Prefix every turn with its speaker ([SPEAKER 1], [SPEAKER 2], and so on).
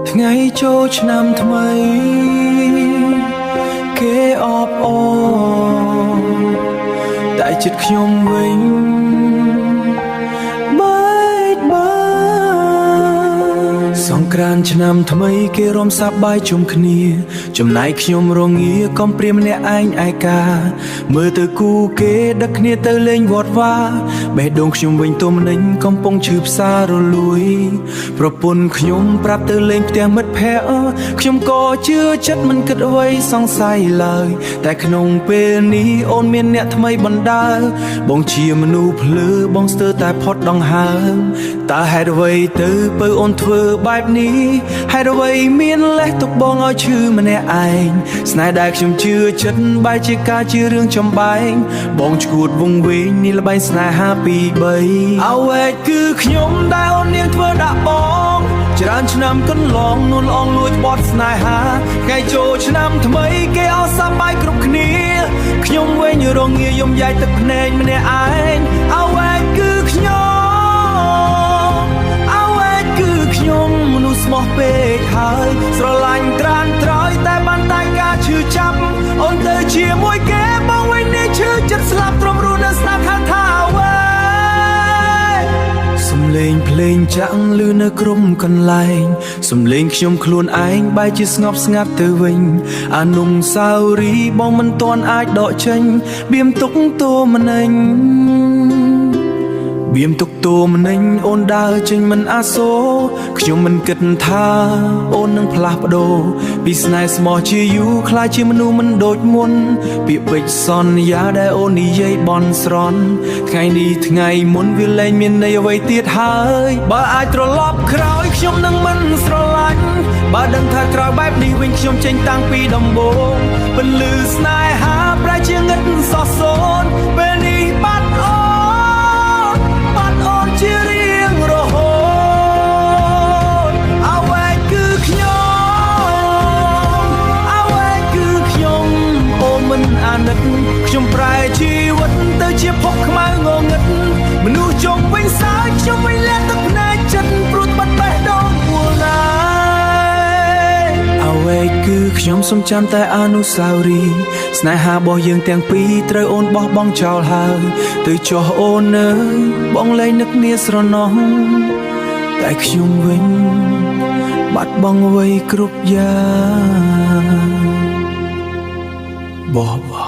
[SPEAKER 1] ថ្ងៃចូលឆ្នាំថ្មីគេអបអរតែចិត្តខ្ញុំវិញបែកបាក់សង្ក្រានឆ្នាំថ្មីគេរំសាបាយជុំគ្នា ចំណែកខ្ញុំរងាកំព្រាម្នាក់ឯងឯកា មើលទៅគូគេដឹកគ្នាទៅលេងវត្តវាបេះដូងខ្ញុំវិញទំនិញកំពុងឈឺផ្សារលួយ ប្រពន្ធខ្ញុំប្រាប់ទៅលេងផ្ទះមិត្តភក្តិខ្ញុំក៏ជឿចិត្តមិនគិតអ្វីសង្ស័យឡើយ តែក្នុងពេលនេះអូនមានអ្នកថ្មីបណ្ដើបងជាមនុស្សភ្លឺបងស្ទើរតែផុតដង្ហើមតើហេតុអ្វីទៅពៅអូនធ្វើបែបនេះហេតុអ្វីមានលេសទុកបងឲ្យឈឺម្នាក់ឯងស្នេហ៍ដែលខ្ញុំជឿចិត្តបែរជាការជារឿងចំបែងបងឈួតវងវែងនេះល្បែងស្នេហាពីរបីអ្វីគឺខ្ញុំដែលអូននាងធ្វើដាក់បងច្រើនឆ្នាំកន្លងនួនល្អងលួចបត់ស្នេហាថ្ងៃចូលឆ្នាំថ្មីគេអស់សាបាយគ្រប់គ្នាខ្ញុំវិញរងាយំយាយទឹកភ្នែកម្នាក់ឯងអ្វីគឺខ្ញុំអ្វីគឺខ្ញុំមនុស្សស្មោះពេកហើយស្រឡាញ់ត្រានត្រើយតែបានតែការឈឺចាប់អូនទៅជាមួយគេបងវិញនេះឈឺចិត្តស្លាប់ទ្រាំរស់នៅស្នាប់ថាថាអ្វី សំលេងភ្លេងចាក់លឺនៅគ្រប់កន្លែងសំលេងខ្ញុំខ្លួនឯងបែរជាស្ងប់ស្ងាត់ទៅវិញអនុសាវរីយ៍បងមិនទាន់អាចដកចេញបៀមទុកតោមនិញបៀមទុកតោមនិញអូនដើរចេញមិនអាសូរខ្ញុំមិនគិតថាអូននឹងផ្លាស់ប្ដូរពីស្នេហ៍ស្មោះជាយូរខ្លាចជាមនុស្សមិនដូចមុនពាក្យពេចន៍សន្យាដែលអូននិយាយបន់ស្រន់ថ្ងៃនេះថ្ងៃមុនវាលែងមានន័យអ្វីទៀតហើយបើអាចត្រឡប់ក្រោយខ្ញុំនឹងមិនស្រឡាញ់បើដឹងថាក្រោយបែបនេះវិញខ្ញុំចេញតាំងពីដំបូងពន្លឺស្នេហាប្រែជាងឹតសោះសូនពេលនេះបាត់អូនបាត់អូនជារៀងរហូតអ្វីគឺខ្ញុំអ្វីគឺខ្ញុំអូមិនអាណិតខ្ញុំប្រែជីវិតទៅជាភពខ្មៅងងឹតមនុស្សជុំវិញសើចខ្ញុំវិញលាក់ទឹកភ្នែកចិត្តព្រោះបាត់បេះដូងពួលណាយអ្វីគឺខ្ញុំសំចាំតែអនុស្សាវរីយ៍ស្នេហារបស់យើងទាំងពីរត្រូវអូនបោះបង់ចោលហើយទៅចោះអូនអើយបងលែងនឹកនាស្រណោះតែខ្ញុំវិញបាត់បង់អ្វីគ្រប់យ៉ាងបោះបោះ